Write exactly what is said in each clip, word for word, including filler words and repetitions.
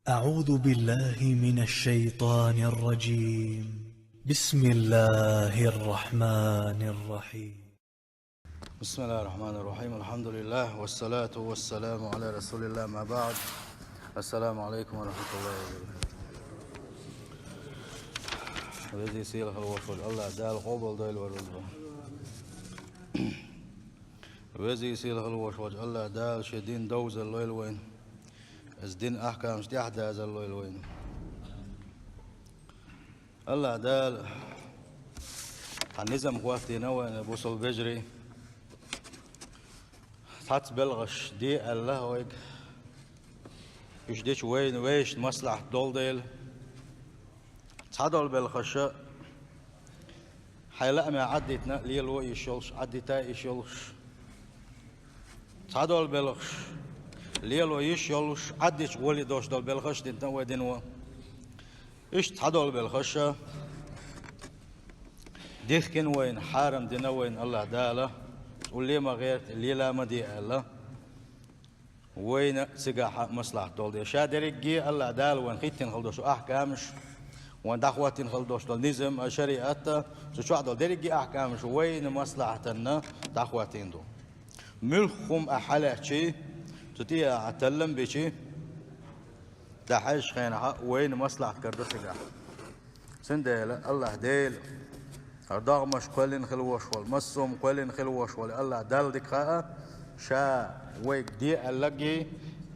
أعوذ بالله من الشيطان الرجيم. بسم الله الرحمن الرحيم. بسم الله الرحمن الرحيم. الحمد لله والصلاة والسلام على رسول الله، ما بعد. السلام عليكم ورحمة الله وبركاته. Везий сийлахьал волчу Аллах Дала къобалдойла вай рузба. Везий сийлахьал волчу Аллах Дала шен дин довзаллойла вайна. Иза дин ахкамаш тӀаьхьадазаллойла вайна. Аллах Дала хьан низам хӀоттийна вайна, бусалба вежарий. Цхьацца белхаш де аьлла вайга. Уьш дича вайна вешан маслахьат долу дела. Цхьадолу белхаша хьайн лаамехь Ӏаддитина лело йиш йолуш, Ӏаддита йиш йолуш. Цхьадолу белхаш лело йиш йолуш, Ӏаддича гӀоле долуш долу белхаш дитина вай дино. Иштта цхьадолу белхаша дихкина вайна, хьарам дина вайна Аллах Дала, улле ма гӀерта, лела ма де аьлла. Вайна цигахь маслахьат долу дела. Ша дерриге Аллах Дала вайна хӀиттина хила долуш ахкамаш, вайна дӀахӀоттийна хила долуш долу низам, а шариӀат а, цу чохь долу дерриге ахкамаш вайна маслахьатанна дӀахӀоттийна ду. Муьлхха хӀума ахь хьалаьцчи, цу тӀе ахь таллам бичи, тӀаьхьаьжчу хенахь вайна маслахьат карадо цигахь. Цундела Аллах Дела хӀара догӀмаш кхоьллина хила вош волу, массо а хӀума кхоьллина хила вош волу Аллах Далла дика хаьа, ша вайга де аьлларг а,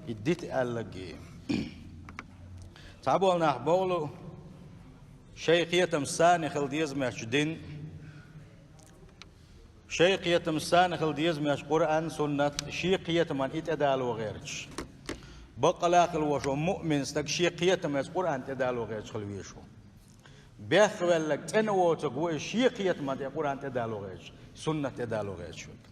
и дита аьлларг а. Цхьаболу нах боху, шайн кхетам санна хила деза моьттуш дин, шайн кхетам санна хила деза моьттуш Къуръан, суннат, шен кхетаман и тӀедало гӀерташ. Баккъала а хила вош волу муъмин стаг шен кхетаман Къуръан тӀедало гӀерташ хила везаш ву. Бехвелларг, цӀена воцург ву иза шен кхетаман тӀе Къуръан тӀедало гӀерташ, суннат тӀедало гӀерташ верг.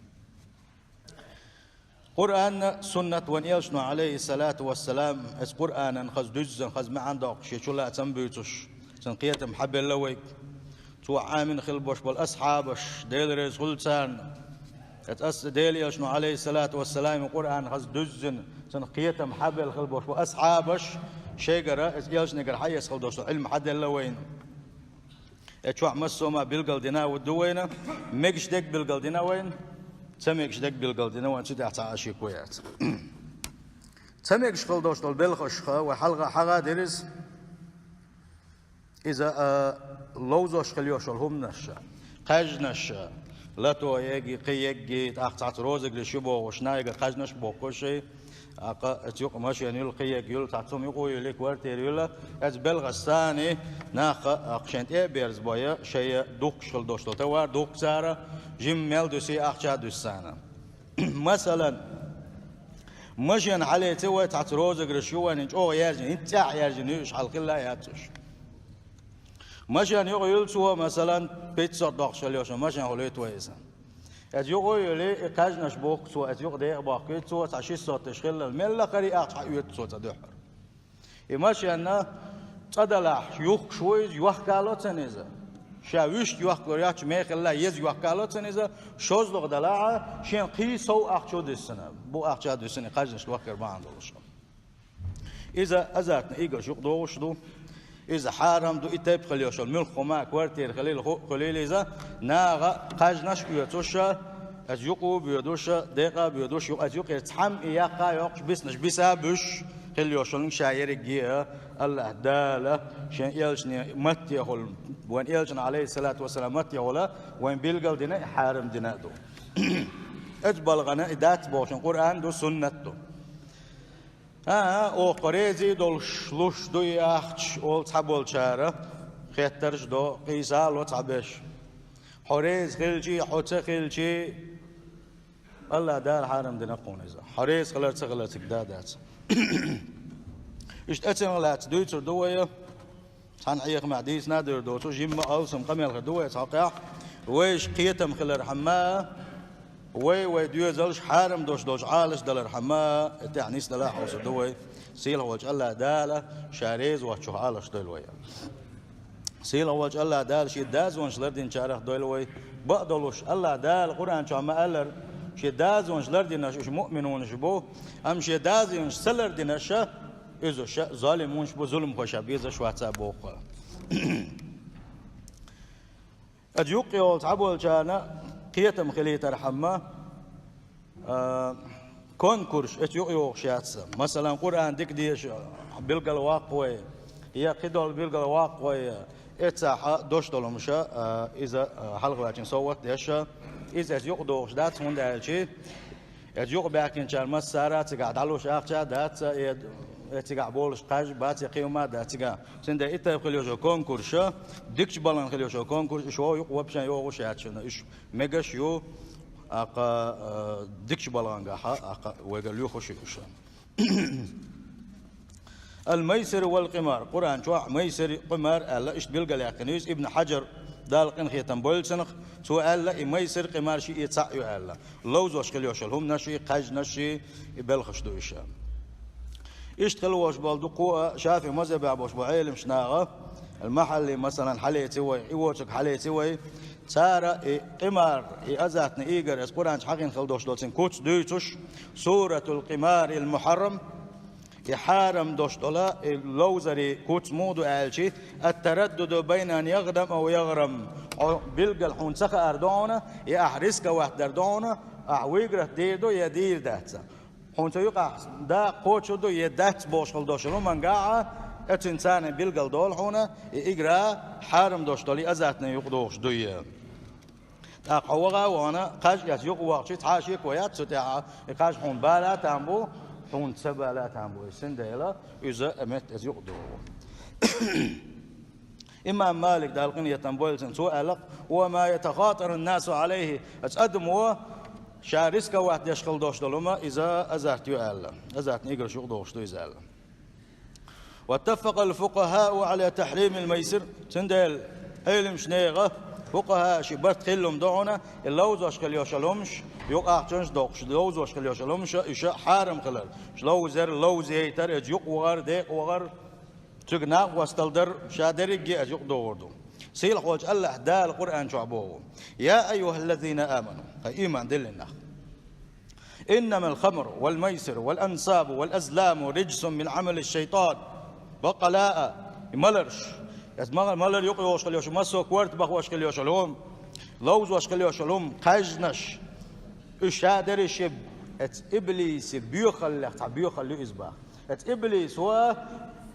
Къуръан а, суннат а, вайн элчано, Ӏалайхиссалату вассалам, иза Къуръанан хаза дуьззина, хаза маьӀна доккхуш, шен чулацам буьйцуш, цуьнан кхетам хьабелла вайга. Цо Ӏамийна хила бош болу асхьабаш, Дела реза хуьлда царна. Иза ас Делан элчано, Ӏалайхиссалату вассалам, Къуръан хаза дуьззина, цуьнан кхетам хьабелла хила бош болу асхьабаш, шайгара, иза элчанегара хьаэцна хила дош долу Ӏилма хьаделла вайна. Э, чохь массо а ма билгалдина а ду вайна, мегаш дерг билгалдина вайна, ца мегаш дерг билгалдина вайна, цу тӀехь цхьа а шеко яц. Ца мегаш хила долуш долу белхашха вай хьалха хьагӀа дира иза. Иза, а, ловзош хила йолуш йолу хӀуманаш, кхаьжнаш, лото егги, кхин егги, тӀаккха цхьацца розыгрыш ю бохуш, нагахь кхаьжнаш а боккхуш, ТӀаккха оцу юкъа машена юьллу, кхин егга юьллу, цхьацца хӀума юкъа юьллу, квартира юьллу. Оцу белхашца нах а, а, шайн тӀе а берзабой, шайн духкуш хила дош долу товар духку цара, жимма мел дуьсий, ахча а дуьсу царна. Масалан, машена хьалаьцча вай, цхьацца розыгрыш ю вайн, чӀогӀа яьржина, хӀинца цӀехьа яьржина ю уьш, хьалха хилла а яц уьш. Машена юкъа юьллу цо, масалан, пятьсот доккхуш хила йолуш машена хуьлуьйту вай иза. Оцу юкъа а юьллий, и кхаьжнаш бухку цо, оцу юкъа декъа бохкуьйту цо, цхьа шестьсот тыш хилла, мелла а карий ахча хьаоьцу цо цхьа дуьххьара. И машена цӀа далахь юхкуш ву иза, йохкало цунна иза. Ша вуьшта йохкалур яц, мехалла еза йохкало цунна иза, шозлагӀа далахь, шена кхин сов ахча дуьссина, бу ахча дуьссина, и кхаьжнаш дохкар бахьана долуш. Иза азартный играш юкъа догӀуш ду. Иза хьарам ду, и тайпа хила йолуш йолу муьлхха хӀума, квартира хилийла, хӀуъа хилийла иза, наха кхаьжнаш а оьцуш, оцу юкъа а боьдуш, декъа а боьдуш, ю-, оцу юкъера цхьамма и яккха а йоккхуш, биснарш биса а буьсуш, хила йолуш йолу ша ерриге а, Аллах Дала шен элчане маттехула, вайн элчана, Ӏалайхиссалату вассалам, маттехула, вайн билгалдина а, хьарам дина а ду. Оцу балгӀана и дац бохуш Къуръан ду, суннат ду. ХӀан, оха реза долуш луш ду и ахча, олу цхьаболчара, хеттарш а до, къийсало цхьаберш. Хьо реза хилчий, хьо ца хилчий, Аллах Дала хьарам дина кхуна иза. Хьо реза хилар, ца хилар цига да а дац. Иштта оцунах лаьцна дуьйцур ду вай, цхьана хьехамехь дийцина а девр доцу, жимма алсам къамел хир ду вай цхьа хьокъехь, вайша кхетам хилархьама, вай, вай доьзалш хьарам долуш долчу Ӏалашдалархьама, и тӀехь нисдала а хьовсур ду вай. Сийлахь волчу Аллах Дала ша реза воцчух Ӏалашдойла вай. Сийлахь волчу Аллах Дала шен дазонаш лардинчарах дойла вай. Бакъдолуш, Аллах Дала Къуръан чохь ма-аллара, шен дазонаш лардинарш уьш муъминунаш бу, амма шен дазонаш ца лардинарша, Иза ша золимунаш бу, зуламхой ша безаш вац боху. Аса юкъ йолу цхьаболчарна кхетам хилийтархьама, а, конкурс аса юкъ йогӀуш яц. Масалан, Къуръан дика деша билгал ваккха вай, я кхидолу билгал ваккха вай, эццахь дош долу хӀумаша, а, иза, а, хьалхаваьллачун совгӀат деш, иза аса юкъ догӀуш дац, хӀунда аьлча, аса юкъ баьхкинчарна массара а цигахь дӀалуш ахча а дац, э, э, цигахь болуш кхаж а бац, я кхин хӀума а дац цигахь. Цундела и тайпа хила йолу конкурс, дикачу балхана хила йолу конкурс, уьш вовшах юкъа вообще йогӀуш яц шуна. Уьш мегаш ю, аккха, э, дикачу балхана гахь, аккха вайга лоьхуш ю уьш. Ал-майсир вал-къимар. Къуръан чохь майсир, къимар аьлла, иштта билгалъяьккхина ю иза. Ибн Хьаджар, Дала къинхетам бойла цунах, цо аьлла, и майсир, къимар шиъ а цхьаъ ю аьлла. Ловзош хила йолу хӀуманаш а, кхаьжнаш а, и белхаш ду уьш. Иштта хила волуш болу дукха а ШафиӀи мазхӀабехь болуш болу Ӏеламнах, ал-Махьалли, масалан, хьалеца вай, и воцург хьалеца вай, цара и къимар, и азартный игр, аса Къуръан чу хьахийна хила долуш долу цуьнан куц дуьйцуш, суратул къимарил мухьаррам, и хьарам долуш долу и ловзаран куц муха ду аьлча, ат-тараддуду байна ан ягӀрама ав ягӀрам. Хьо билггал хьуна ца хаар ду хьуна, я ахь рисковать дар ду хьуна, ахь выиграть дийр ду, я дийр дац. Хьуна цу юкъахь дакъа кхочур ду, я дац бохуш хила долуш долу хӀуманна гахь, оцуьнан царна билггал долу хьуна, и игра хьарам долуш долу и азартный юкъа догӀуш дуй. ТӀаккха хьо ваха а вахана, кхаж а эцна юкъа вахча, цхьа а шеко яц цу тӀехь, и кхаж хьуна бала а там бу, хьуна ца бала а там бу, и цундела иза а метта эцна юкъа догӀу. Имам Малик, Дала къинхетам бойла цунна, цо аьлла: «Ва ма ятахатарун-насу Ӏалайхи», оцу адамо ша рисковать деш хила долуш долу хӀума, иза азарт ю аьлла. Азартный играш юкъа догӀуш ду иза аьлла. «Ваттаффакъал фукъахау Ӏала тахьримил майсир». Цундела Ӏеламнехан, фукъахаийн барт хилла хӀума ду хьуна, и ловзош хила йолуш йолу хӀуманаш, юкъахчунаш доккхуш, ловзош хила йолуш йолу хӀуманаш, уьш хьарам хилар. Уьш ловзар, ловзийтар, иза юкъа вахар, декъа вахар, цуьнга накъосталла дар, ша дерриге а иза юкъа догӀур ду. Сийлахьволчу АллахӀ Дала Къуръан чохь боху: «Я айюхаллазина аману», хьайн ийман диллина нах. «Иннамал хамру вал майсиру вал ансабу вал азламу риджсун мин Ӏамали шайтан». Баккъала а, и маларш, эс ма-, малар юкъа йогӀуш хила йолуш, массо а корта бахош хила йолуш хӀума, ловзош хила йолуш хӀума, кхаьжнаш, уьш ша дерриш а, эцу иблисан боьхаллех цхьа боьхалла ю иза боху. Эцу иблисо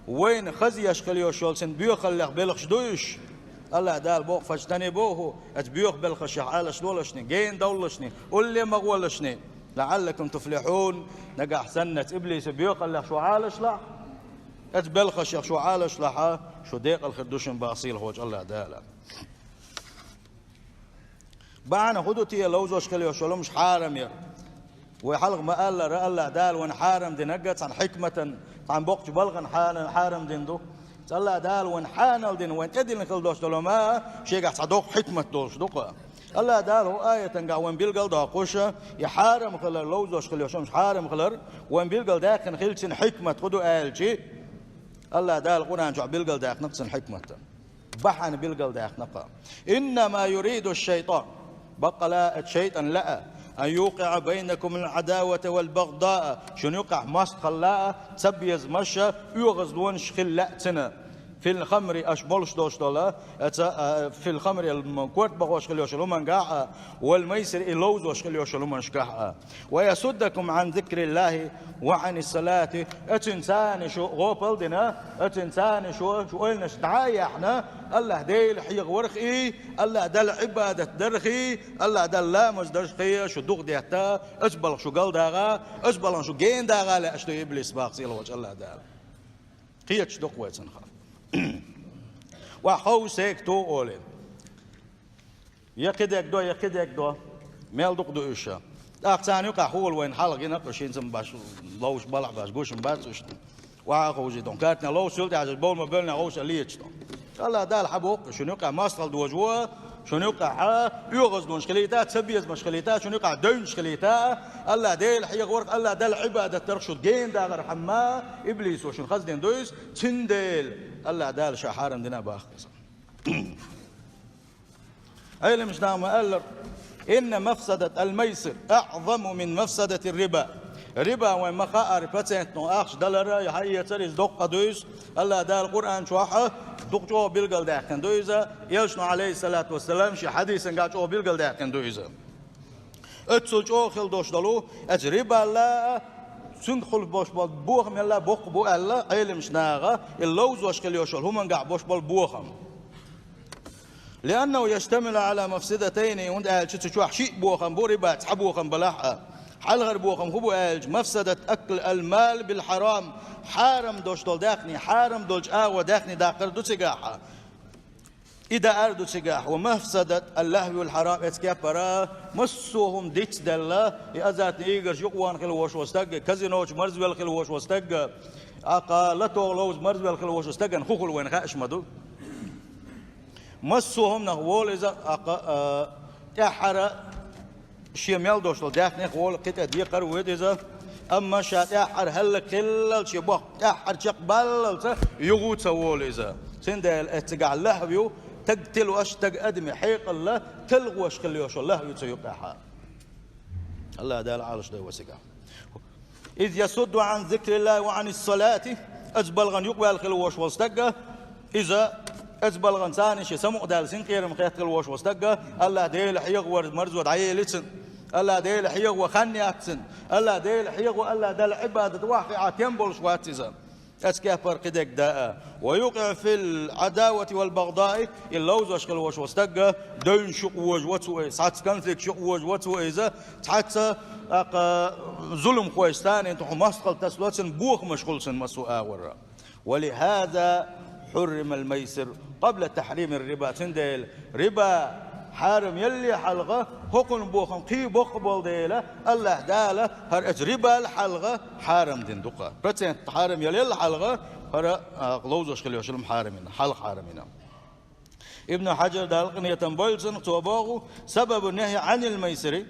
вайна хазъеш хила йолуш йолу цуьнан боьхаллех белхаш ду уьш. АллахӀ Дала боху: «Фаджтанибуху», эцу боьха белхашех Ӏалаш лолашний, гена довлалашний, улле ма гӀолашний. «ЛаӀаллакум туфлихьун», нагахь санна эцу иблисан боьхаллех шу Ӏалашлахь, эцу белхашех шу Ӏалашлахь, шу декъала хир ду шуна боху сийлахьволчу АллахӀ Дала. Бахьана хӀун ду те ловзош хила йолуш йолу хӀуманаш хьарам яр? Вай хьалха ма-аллара, АллахӀ Дала вайна хьарам динарг цхьана хьикматан, цхьана боккхачу балхана хьана-, хьарам дина ду. Цу АллахӀ Дала вайна хьанал дина, вайна тӀедиллина хила долуш долу хӀума, шегахь цхьа доккха хьикмат долуш ду-кх. АллахӀ Дала хӀокху аятангахь вайна билгал а доккхуш, и хьарам хилар, ловзош хила йолуш йолу хӀуманаш хьарам хилар, вайна билгал даьккхина хилча цуьнан хьикмат хӀун ду аьлча, АллахӀ Дала Къуръан чохь билгал даьккхина-кх цуьнан хьикмат. Бахьана билгал даьккхина-кх. «Иннама юриду шайтан», баккъала а шайтӀана лаьа, «ан юкъиӀа байнакумул Ӏадавата вал багъдаа», шуна юкъахь мостагӀалла а, цабезамаш а, оьгӀазлонаш хила лаьа цуьнан. «Фил хамри», аша молуш долуш долу, аца, а, «фил хамри», м, корта бахош хила йолуш йолу хӀумангахь а, «вал майсир», и ловзош хила йолуш йолу хӀуманашкахь а. «Ва ясуддакум Ӏан зикриллахи ва Ӏанис салати», оцуьнан царна шу гӀопал а дина, оцуьнан царна шу, шу ойланаш дӀа а яьхьна, АллахӀ Дела хьехаварх и, АллахӀ Далла Ӏибадат дарх и, АллахӀ Далла ламаз дарх и, шу духадетта, оцу балха шу галдагӀа, оцу балхана шу генадагӀа лаьаш ду иблис боху сийлахьволчу АллахӀ Дала. Кхеташ ду-кх вай цунах. Ва хьовса хӀокху олий. Я кхидерг до, я кхидерг до. Мел дукха ду уьш. ТӀаккха царна юкъахь хӀула вайна хьалха гина-кх уьш, хӀинца-м баш ловзуш балхахь бац, гуш-м бац уьш. Охьа а ховшийта, картина ловзуш, цул тӀаьхьа бовла ма-бевлла, гӀовша леташ ду. АллахӀ Дала хьан боху, шуна юкъахь мостагӀалла дожа ву, шуна юкъахь оьгӀазлонаш хилийта, цабезамаш хилийта, шуна юкъахь девнаш хилийта, АллахӀ Дела хьехаварх, АллахӀ Далла Ӏибадат дарх шу генадагӀархьама, иблисо шуна хаза дина ду иза, цундела АллахӀ Дала ша хьарам дина боху иза. Ӏеламнаха ма-аллара: «Инна мафсадатал майсир аӀзаму мин мафсадатир риба». Риба вайн ма-хаъара процентно ахча далар а, я хьаэцар а, иза доккха къа ду иза. АллахӀ Дала Къуръан чохь а дукха чӀогӀа билгалдаьккхина ду иза. Элчано, Ӏалайхиссалату вассалам, шен хьадисангахь чӀогӀа билгалдаьккхина ду иза. Оццул чӀогӀа хила долуш долу, оцу рибал а, цуьнга хуьлуш болу бохам а боккха бу аьлла, Ӏеламчу наха, и ловзош хила йолуш йолу хӀумангахь болуш болу бохам. لأنه يشتمل على مفسدتين, хӀунда аьлча цу чохь шиъ бохам бу, риба цхьа бохам балахь а. Хьалхара бохам хӀун бу аьлча, مفسدة أكل المال بالحرام, хьарам долуш долу даьхни, хьарам долчу агӀор даьхни даккхар ду цигахь. И даар ду цигахь, ومفسدة اللهو والحرام, оцу кепара массо а хӀума дицделла, и азартни играш юкъавахна хила волуш волу стаг, казиночу марзвелла хила волуш волу стаг, аккха лото ловза марзвелла хила волуш волу стагана хӀун хуьлу вайна хаьаш ма ду. Массо а хӀуманах волу иза, аккха, а, тӀаьххьара шен мел долуш долу даьхнех волу кхин тӀе декхар а воьду иза, амма ша тӀаьххьара хӀаллакьхиллалц, шен бохам тӀаьххьара чекхбаллалц юха а ца волу иза. Цундела оцу цигахь лахӀв ю, стаг тилош, стаг адамийн хьекъал талхош хила йолуш йолу лахӀв ю цу юкъахь. АллахӀ Дала Ӏалашдойла вай цигахь. إذ يصد عن ذكر الله وعن الصلاة, оцу балхана юкъаваьлла хила волуш волу стаг, иза оцу балхана царна шен самукъадаьлла синкъерам хетта хила волуш волу стаг, АллахӀ Дела хьехавар марзо дӀаелира цунна, АллахӀ Дела хьехаван хан яц цунна, АллахӀ Дела хьехаван, АллахӀ Далла Ӏибадат ваххиъа тем болуш вац иза. Оцу кепара кхидерг даа. ويوقع في العداوة والبغضاء, и ловзош хила волуш волу стаг, девнаш юкъа вожавац вай, цхьацца конфликташ юкъа вожавац вай иза, цхьацца, аккха, зуламхойшца царна тӀехь мостагӀалла тасало цунна, бохамаш хуьлу цунна массо а агӀор. ولهذا حرم الميسر قبل تحريم الربا. Цундела риба хьарам ялале хьалха, хӀокхуьнан бохам кхин боккха болу дела, АллахӀ Дала хӀара оцу рибал хьалха хьарам дина ду-кх. Процент хьарам ялале хьалха, хӀара, а, ловзош хила йолуш йолу хӀума хьарам йина, хьалха хьарам йина. Ибн Хьаджар, Дала къинхетам бойла цунах, цо боху: سبب النهي عن الميسر,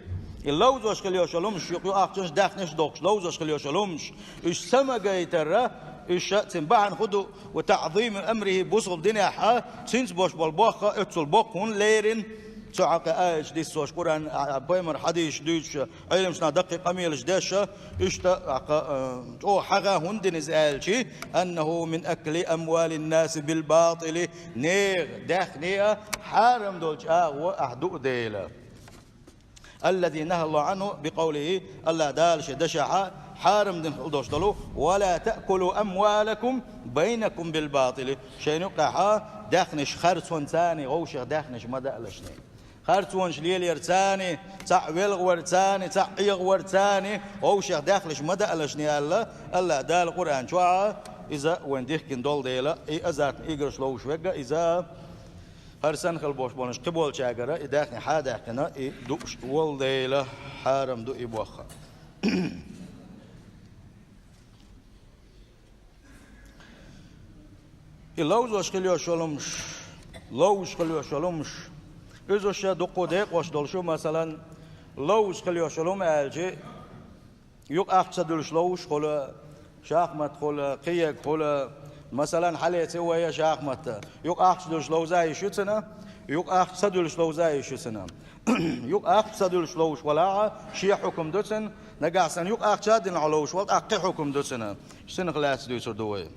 и ловзош хила йолуш йолу хӀумнаш, юкъа ю ахчанаш, даьхнаш дохкуш, ловзош хила йолуш йолу хӀумнаш, уьш ца магайтара, уьш цуьнан бахьана хӀун ду, وتعظيم أمره, бусалба динехь а цуьнца болуш болу бохам оццул боккха хӀунда лерина, цу хьокъехь аяташ диссош, Къуръан, а, пайхамаран хьадисаш дуьйцуш, Ӏеламчу наха даккхий къамелаш деш, иштта, а, кха-, а, чӀогӀа хьагӀ хӀунда дина иза аьлча, أنه من أكل أموال الناس بالباطل, нехан даьхни а хьарам долчу агӀор ахь дуу дела. الذي نهى الله عنه بقوله, АллахӀ Дала шен дашехь хьарам дина хила долуш долу: ولا تأكلوا أموالكم بينكم بالباطل. Шайна юккъехь даьхнаш харцонца, вовшех даьхнаш ма даалашний. Харцонаш лелорца, цхьаъ велхаварца, цхьаъ Ӏехаварца вовшех даьхнаш ма даалашний аьлла, АллахӀ Дала Къуръан чохь иза вайна дихкина долу дела, и азартни играш ловзуш верг а иза, хӀара санна хила болуш болуш кхин болчаьргара и даьхни хьадаьккхина, и дууш волу дела, хьарам ду и бохам. И ловзош хила йолуш йолу хӀумнаш, ловзуш хила йолуш йолу хӀумнаш, иза уьш дуккха декъош долуш ю, масалан, ловзуш хила йолуш йолу хӀума аьлча, юкъа ахча ца дуьллуш ловзуш хуьлу, шахмат хуьлу, кхиерг хуьлу, масалан, хьалеца вай шахмат, юкъа ахча дуьллуш ловза йиш ю цунна, юкъа ахча ца дуьллуш ловза йиш ю цунна. Юкъа ахча ца дуьллуш ловзуш валахь а, шен хьукам ду цунна, нагахь санна юкъа ахча а дина хьо ловзуш валахь, тӀаккха кхин хьукам ду цунна. Цунах лаьцна дуьйцур ду вай.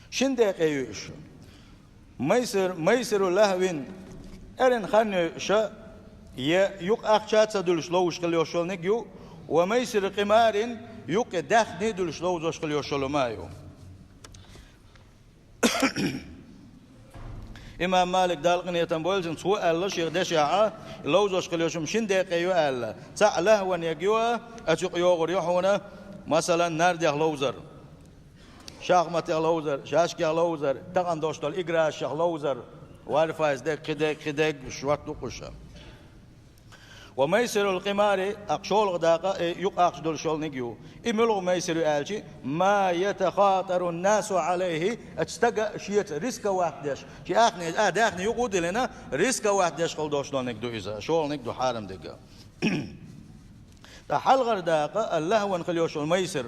Шина декъе ю уьш. Майсир, майсиру лахӀвин, эрна хан ю уьш, я юкъа ахча а ца дуьллуш ловзуш хила йолуш йолу ниг ю, ва майсиру къимарин, юккъе даьхни а дуьллуш ловзош хила йолуш йолу ма ю. Имам Малик, Дала къинхетам бойла цунах, цо аьлла шен дешехь, ловзош хила йолуш йолу хӀума шина декъе ю аьлла. ЦаӀ лахӀван ерг ю, оцу юкъа йогӀур ю хьуна, масалан, нардех ловзар, шахматех ловзар, шашкех ловзар, тахана долуш долу играшех ловзар, варфайз дерг, кхидерг, кхидерг, шот ду кхуша. Ва майсирул къимари, аккха шолгӀа дакъа, э, юкъа ахча дуьллуш йолу ниг ю. И муьлха майсир ю аьлча, ма ятахатару ннасу Ӏалайхи, оцу стага шеца рисковать деш, шен ахне-, а, даьхни юкъа а диллина, рисковать деш хила долуш долу ниг ду иза, шолгӀа ниг ду хьарам дерг. Ткъа хьалхара дакъа, а, лахӀван хила йолуш йолу майсир.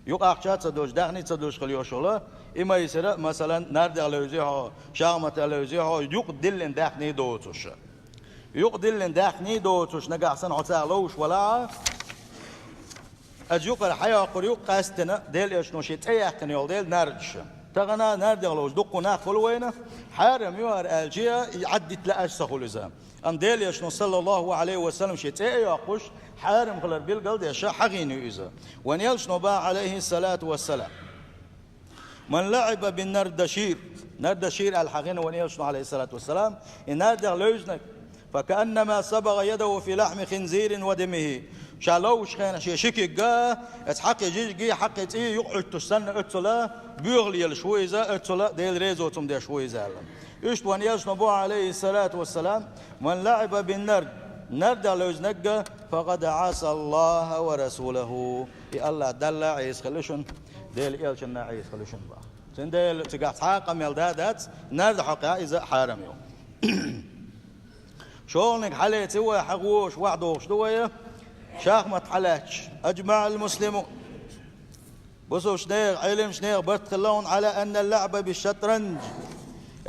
Юкъа ахча а ца дуьллуш, даьхни а ца дуьллуш хила йолуш йолу, и майсира, масалан, нардех левзи хьо, шахматех левзи хьо, юкъа диллина даьхни доцуш. Юкъадиллина даьхни доцуш нагахь санна хьо царах ловзуш валахь, аса юкъара хьайоккхур ю къаьсттина Делан Элчано шен цӀе яьккхина йолу дела нардаш. Тахана нардех ловзуш дуккха нах хуьлу вайна, хьарам ю хӀара аьлча, и Ӏаддита лаьаш ца хуьлу иза. Амма Делан Элчано, саллаллаху Ӏалайхи ва саллам, шен цӀе а йоккхуш, хьарам хилар билгал деш хьахийна ю иза. Вайн Элчано боху, Ӏалайхи салату ва салам: «Ман лаӀиба бин нардашир». Нардашир аьлла хьахийна вайн Элчано, Ӏалайхи салату ва салам, и нардех левзинарг. «Факааннама сабага ядаху фи лахьми хинзирин ва дамихи». Ша ловзучу хенахь шен ши куьг а, аса хьакхин жижиг а, хьакхин цӀий а юкъа Ӏуьттуш санна, оццул боьха лелаш ву иза, оццул Делан резо цунна деш ву иза аьлла. Иштта вайн Элчано боху, Ӏалайхи салату ва салам: «Ман лаӀиба бин нард». Нардех левзинарг, «факъад Ӏаса Аллаха ва расулаху». И АллахӀ Далла Ӏеса хила шуна, Делан Элчанна Ӏеса хила шуна боху. Цундела цигахь цхьа а къамел дан дац, нард хьокъехь иза хьарам ю. ШолгӀаниг хьалаьцна вай, хьагӀош ваьхьа дохуш ду вай, шахмат хьалаьцча, аджмаӀал муслиму. Бусулбачу нехан, Ӏеламчу нехан барт хилла хьуна, Ӏала анна лаӀба бишшатранж.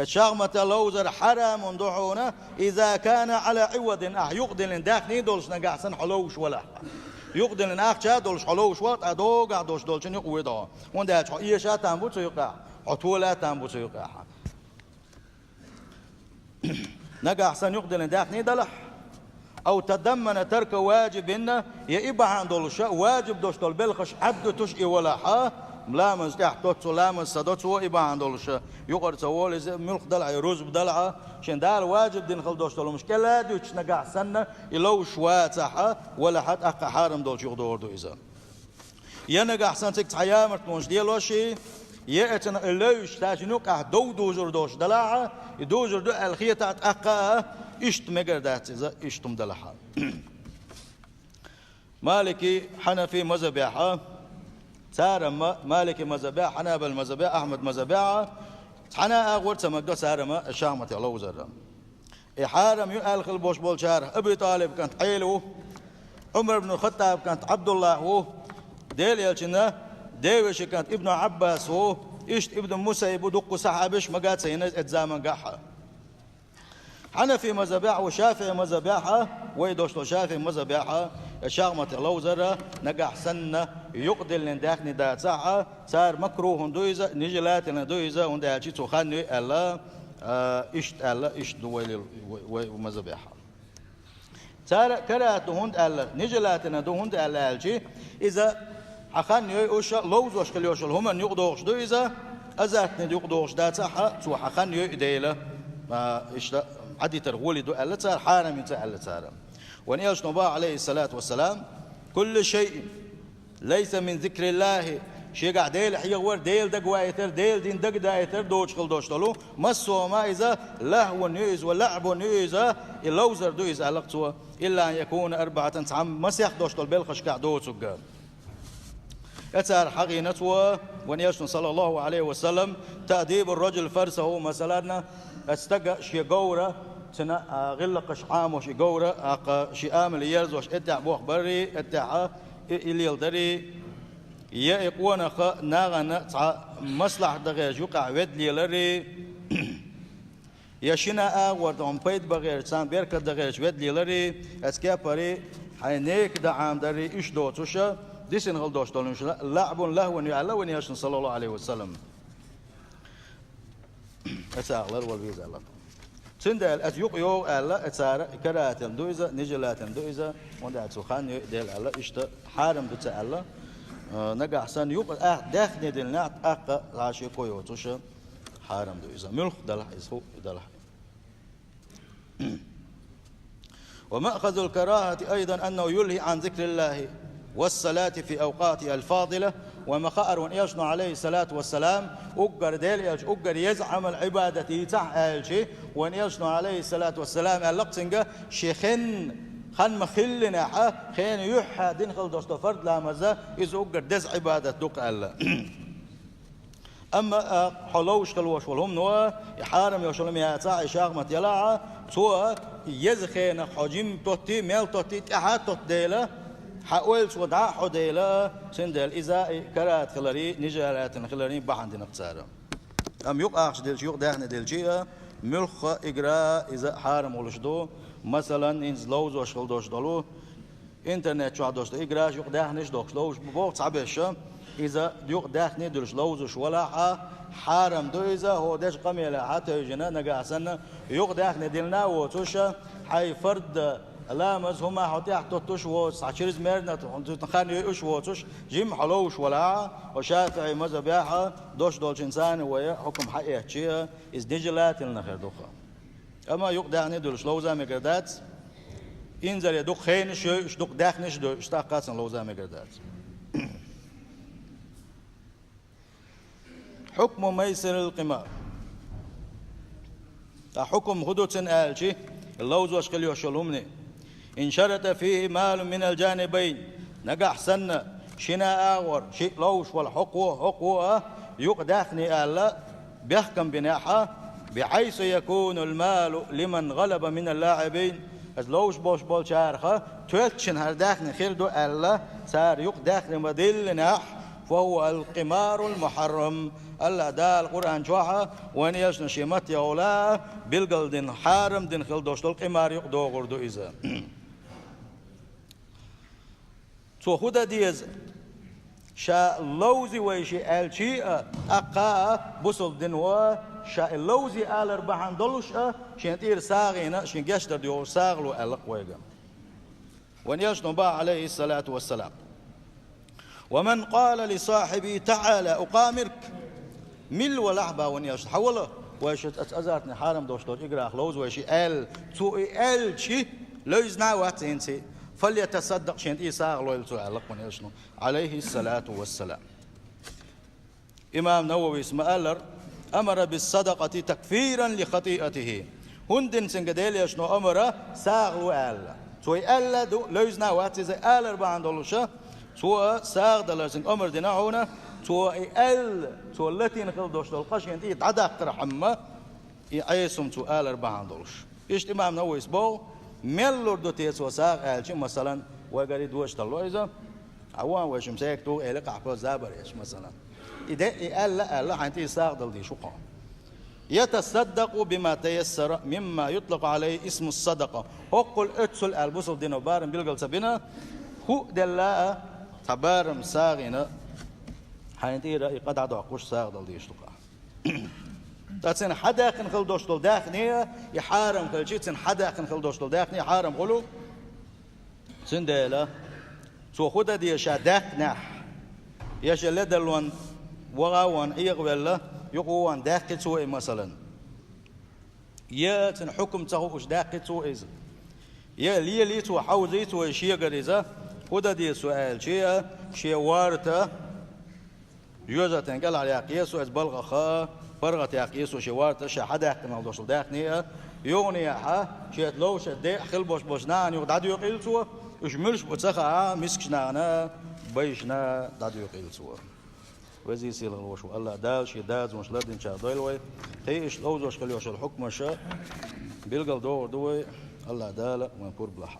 Шахматах ловзар хьарам ду хьуна, иза кана Ӏала Ӏивадин, ахь юкъадиллина даьхни долуш нагахь санна хьо ловзуш валахь. Юкъадиллина ахча долуш хьо ловзуш валахь, ткъа догахь долуш долчун юкъа вуьду хьо. ХӀунда аьлча хьо эша а там бу цу юкъахь, хьо тола а там бу цу юкъахь. Нагахь санна юкъадиллина даьхни далахь, ау тадаммана тарка ваджибин, я и бахьана долуш, ваджиб долуш долу белхаш Ӏаддуьтуш и валахь, ламаз тӀехь тоццо, ламаз ца доццо и бахьана долуш, юкъара ца волу иза, муьлхха далахь, я рузба далахь, шен Дала ваджиб дина хила долуш долу хӀумаш кӀела а дуьтуш нагахь санна, и ловзуш вацахь, валахь, тӀаккха хьарам долчу юкъа догӀур ду иза. Я нагахь санна цига цхьа ямартлонаш делош и, я эцна и левзаш цаьршинна юкъахь дов дузур долуш далахь, и дузур ду аьлла хетахь тӀаккха а, иштта мегар дац иза, иштта хӀума далахь. Малики, Хьанафи мазхабехь, цара ма-, Малики мазхабехь, Хьанабал мазхабехь, Ахьмад мазхабехь, цхьана а агӀор ца магадо цара ма шахматех ловзар. И хьарам ю аьлла хила болуш болчарах Аби ТӀалиб кӀант Ӏела ву, Ӏумар ибн Хаттаб кӀант Ӏабдуллахь ву, Делан Элчанан девешин кӀант Ибн Ӏаббас ву, иштта Ибн Мусаййиб ву, дуккха сахьабаш мага ца йина эцу замангахь. Хьанафи мазхабехь ву, ШафиӀи мазхабехь, вай долуш долу ШафиӀи мазхабехь, шахматех ловзар нагахь санна юкъадиллина даьхни дацахь, цара макрухӀун ду иза, нежелательно ду иза, хӀунда аьлча цу хан ю аьлла, а, иштта аьлла, иштта ду вай лил-, вай, вай мазхабехь. Цара карахӀат ду хӀунда аьлла, нежелательно ду хӀунда аьлла аьлча, иза хьан хан йойуш, ловзош хила йолуш йолу хӀуманна юкъадогӀуш ду иза, азартниг юкъадогӀуш дацахь, цо хьан хан йойу дела, а, иштта Ӏадитар гӀоли ду аьлла цара, хьарам ю ца аьлла цара. Вайн Элчано боху, Ӏалайхи салату ва салам: «Куллу шайъин лайса мин зикриллахи», шегахь Дела хьехавар, Дела дагавайтар, Дела дин дагадайтар доцуш хила долуш долу массо а хӀума иза лахӀвун ю иза ва лаӀбун ю иза, и ловзар ду иза аьлла цо, илла ан якуна арбаӀатан, цхьа масех долуш долу белхашкахь доцург. Эцара хьахийна цо, вайн Элчано, саллаллаху Ӏалайхи ва саллам, таъдибур раджули фарсаху, масалан, стага шен говра, цуьнан, а, гӀиллакхаш Ӏамош и говра, аккха шен амале ерзош, эттехь бохбаррий, эттехь и, и леладаррий, я и къонах нахана цхьа маслахьат дан гӀерташ юкъахь ведда леларрий, я шина агӀор тӀехь пайда бан гӀерташ, царна беркат дан гӀерташ ведда леларрий, эцу кепара хьайн нека дан Ӏамадаррий, уьш доцуш, дисина хила долуш долу уьш лаӀбун лахӀвун ю аьлла вайн Элчано, саллаллаху Ӏалайхи ва саллам. Эцарах лар вала веза аьлла. Цундела аса юкъа йогӀу аьлла, эцара карахӀатина ду иза, нежелательно ду иза, хӀунда аьлча цу хан йойу дела аьлла, иштта хьарам ду ца аьлла. Э, нагахь санна юкъа, а, даьхни диллинехь, тӀаккха лашико йоцуш, хьарам ду иза. Муьлхха далахь иза, хӀу далахь. ومأخذ الكراهة أيضا أنه يلهي عن ذكر الله والصلاة في أوقاتها الفاضلة. Вайн ма хаара, вайн Элчано, Ӏалайхи салату ва салам, уггар Дела Элча, уггар еза Ӏамал, Ӏибадат йийцахь аьлча, вайн Элчано, Ӏалайхи салату ва салам, аьлла-кх цуьнга, шен хенна, хан ма-хиллинехь, хенан юьххьехь дина хила долуш долу фарз ламаз, иза уггар деза Ӏибадат ду-кх аьлла. Амма, а, хьо ловзуш хила волуш волу хӀумано, и хьарам йолуш хӀума яцахь, и шахмат ялахь, цо еза хенах хьо жимма тоттий, мел тоттий, тӀаьхьа а тотта дела, хьан ойла цо дӀа а хьо дела, цундела иза и карахӀат хиларий, нежелательно хиларий бахьана дина-кх цара. Амма юкъа ахча делча, юкъа даьхни делча а, муьлхха а, игра а иза хьарам волуш ду, Масалан, хӀинца ловзош хила долуш долу, интернет чохь долуш долу играш юкъадаьхнаш а дохуш ловзуш бу боху цхьаберш, иза юкъадаьхний а дуьллуш ловзуш валахь а, хьарам ду иза, хьо дечу къамелехь а тевжина, нагахь санна юкъадаьхний диллина а воцуш, хьайн фард ламаз хӀума хьо тӀехь тоттуш а воцуш, цхьа чрезмерно хьуна хан йойуш а воцуш, жимма хьо ловзуш валахь а, хьо ШафиӀи мазхабехь а долуш долчуьнца вай хьукам хьаэцча, иза нежелательно хир ду-кх. Амма юкъадаьхний а дуьллуш ловза мегар дац. Инзаре дукха хенаш а йойуш, дукха даьхнаш а дойуш, тӀаккха а цунна ловза мегар дац. Хьукму майсирил къимар. Ткъа хьукам хӀун ду цуьнан аьлча, ловзош хила йолуш йолу хӀуманийн? Ин шарита фихӀи малун минал жанибайн. Нагахь санна шина агӀор шиъ ловзуш волу хӀокхо а, хӀокхо а юкъадаьхний аьлла, бехкам бинехь а, бихьайсу якунул малу лиман гӀалаба минал лаӀибин, аса ловзуш болуш болчарах тоьттина хӀара даьхни хир ду аьлла, цара юкъадаьхни ма-диллинехь, фахӀува ал-къимарул мухьаррам. АллахӀ Дала Къуръан чохь а, вайн элчано шен маттехула а билгалдина, хьарам дина хила долуш долу къимар юкъадогӀур ду иза. Цо хӀун дан деза? Ша ловзи вайши аьлчи а, тӀаккха а бусалба дино ша и ловзи алар бахьана долуш а, шен тӀера сагӀина а, шен гечдар йохуш сагӀало аьлла-кх вайга. Вайн элчано боху, Ӏалайхиссалату вассалам: «Ва ман къала ли сахьибихӀи тахьала укъамирк». Милла валахь а, боху вайн элчано, хьан вала, вайша оцу азартни хьарам долуш долчу играх ловза вайши аьлла, цо и аьлчи, левзина а вац хӀинца, фальятасаддакъ, шен тӀера сагӀа лойла цо аьлла-кх вайн элчано, Ӏалайхиссалату вассалам. Имам Нававис ма-аллара: «Амара биссадакъати такфиран ли хатиатихӀи». ХӀунда дина цуьнга Делан элчано омра сагӀа ло аьлла? Цо и аьлла а ду, левзина а вац иза, алар бахьана долуш а, цо сагӀа далар цуьнга омра дина хьуна, цо и аьлла, цо латийна хила долуш долу къа шен тӀера дӀадаккхархьама, и Ӏеса хӀума цо алар бахьана долуш. Иштта имам Нававис боху: мел лур ду те цо сагӀа аьлча, масалан, вайгара и доьшуш талло иза, хьан ван вайша-м сагӀа туху элира, къахьпа забар еш, масалан. И де, и аьлла, аьлла, хьайн тӀера сагӀа дала дийш ву-кх хьо. «Ятасаддакъу бима таяссара мимма ютлакъу Ӏалайхи исму садакъа». ХӀоккхул, оьццул аьлла бусалба дино барам билгал ца бина, хӀуъ делла а, цхьа барам сагӀина, хьайн тӀера и къа дӀадоккхуш сагӀа дала дийш ду-кх. Ткъа цуьнан хьадаьккхина хила долуш долу даьхни а, и хьарам хилчи, цуьнан хьадаьккхина хила долуш долу даьхни а хьарам хуьлу. Цундела цо хӀун дан деза ша даьккхинехь? Я шен ледарлонна ваха а ван Ӏехавелла, юкъа ван даьккхи цо и, масалан. Я цуьнан хьукам ца хууш даьккхи цо иза. Я лели цо, хьовзи цо и шегара иза, хӀун дан деза цо аьлчи а, шен ворта, жоьжахатин кӀелхьаръяккхий цо иза балхах а, паргӀатъяккхий цо шен ворта, ша хьадаьккхина долуш долу даьхни а, юханехьа шеца ловзуш де а хила болуш болчу нахана юха дӀадоькъийла цо, уьш муьлш бу ца хаахь, мискачу нахана а, байшна а дӀадоькъийла цо. Веза-сийлахь волуш волу АллахӀ Дала шен дозанаш лардинчарах дойла вай. Кхин иштта ловзош хила йолуш йолу хьукмаш а билгал догӀур ду вай, АллахӀ Дала вайн пурба лахь.